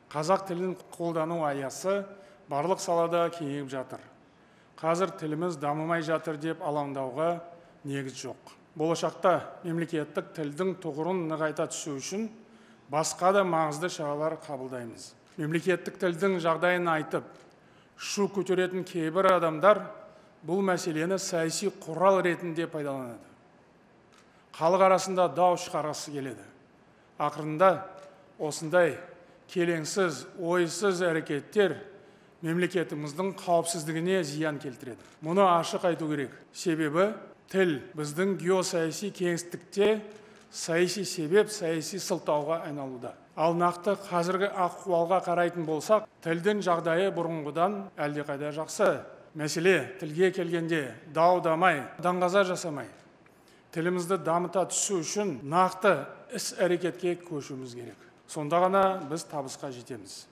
Қазақ тілін қолдану аясы барлық салада кеңейіп жатыр. Қазір тіліміз дамымай жатыр деп алаңдауға негіз жоқ. Болашақта мемлекеттік тілдің тұғырын нығайта түсу үшін басқа да маңызды шаралар қабылдаймыз. Мемлекеттік тілдің жағдайын айтып, шу көтеретін кейбір адамдар бұл мәселені саяси құрал ретінде пайдаланады. Халық арасында дау шығарғысы келеді. Ақырында осындай келеңсіз, ойсыз әрекеттер мемлекетіміздің қауіпсіздігіне зиян келтіреді. Мұны ашық айту керек. Себебі тіл біздің геосаяси кеңістікте саяси себеп, саяси сылтауға айналуда. Ал нақты қазіргі ахуалға қарайтын болсақ, тілдің жағдайы бұрынғыдан әлдеқайда жақсы. Мәселе тілге келгенде дау-дамай, даңғаза жасамай, тілімізді дамыта түсу үшін нақты іс-әрекетке көшуіміз керек. Сонда ғана біз табысқа жетеміз.